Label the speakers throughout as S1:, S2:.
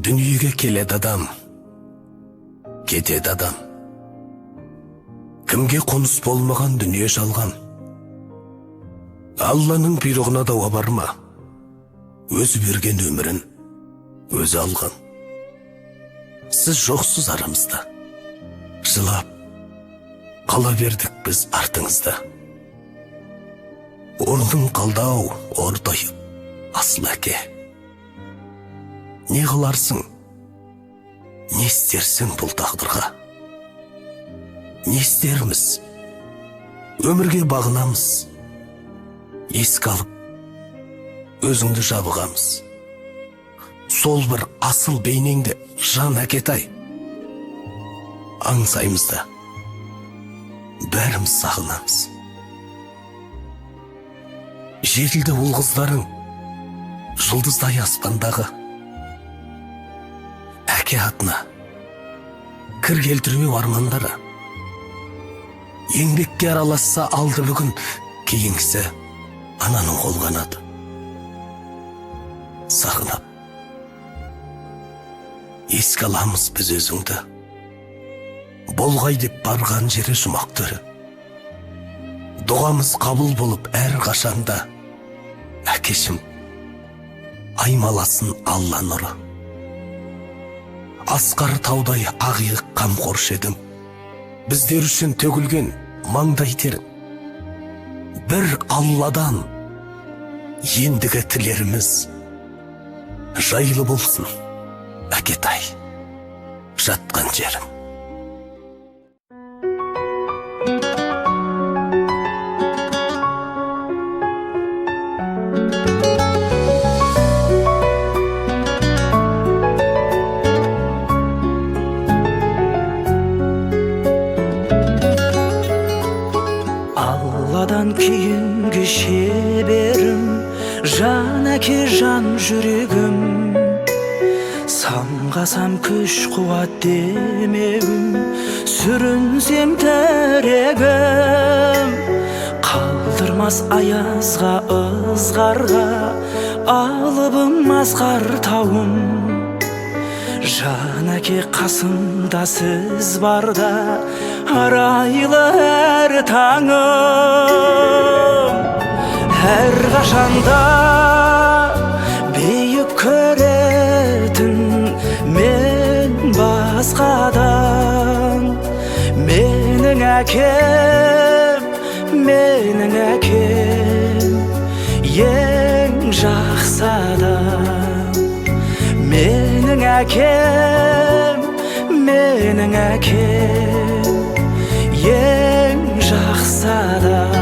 S1: Дүниеге келеді адам, кетеді адам. Кімге қоныс болмаған дүние жалған. Алланың бұйрығына дауа бар ма? Өзі берген өмірін өзі алған. Сіз жоқсыз арамызда. Жылап қала бердік біз артыңызда. Орның қалды-ау ортайып, асыл әке. Не қыларсың, не істерсің бұл тағдырға? Не істерміз? Өмірге бағынамыз. Еске алып, өзіңді жабығамыз. Сол бір асыл бейнеңді, жан әкетай, аңсаймыз да, бәріміз сағынамыз. Жетілді ұл қыздарың, жұлдыздай аспандағы. Әке атына кір келтірмеу армандары. Еңбекке араласса алды бүгін, кейінгісі ананың қолғанаты. Сағынып еске аламыз біз өзіңді. Болғай деп барған жері жұмақ төрі. Дұғамыз қабыл болып әр қашанда. Әкешім, аймаласын Алла нұры. Асқар таудай ақ иық қамқоршы едің. Біздер үшін төгілген маңдай терің. Бір Алладан ендігі тілеріміз жайлы болсын, әкетай, жатқан жерің.
S2: Алладан кейінгі шеберім, жан әке, жан жүрегім. Самғасам күш қуат демеуім, сүрінсем тірегім. Қалдырмас аязға, ызғарға, алыбым асқар тауым. Жан әке, қасымда сіз барда, арайлы әр таңым. Әрқашанда биік көретін мен басқадан. Менің әкем, менің әкем ең жақсы адам. Менің әкем, менің әкем ең жақсы адам.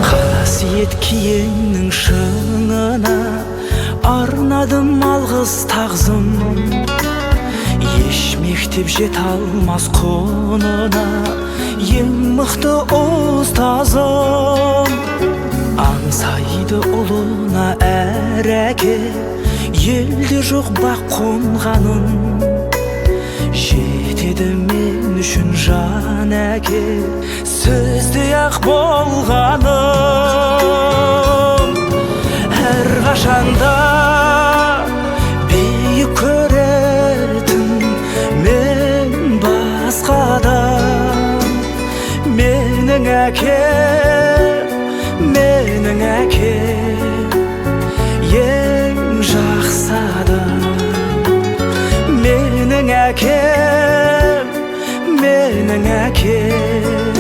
S2: Қасиет киеннің шыңына арнадым алғыс тағзым. Еш мектеп жете алмас құнына, ең мықты ұстазым. Аңсайды ұлына әр әке, елде жоқ бақ қонғанын. Жетеді мен үшін жан әке, сіздей ақ болғаным. Әрқашанда биік көретін мен басқадан. Менің әкем, менің әкем ең жақсы адам. Менің әкем, менің әкем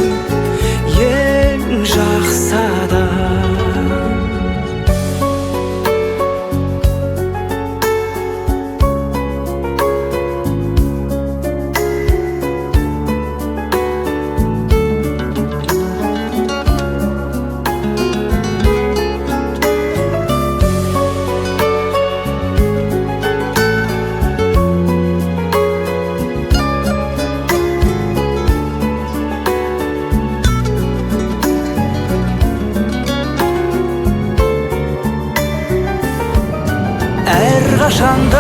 S2: ең жақсы адам. Әрқашанда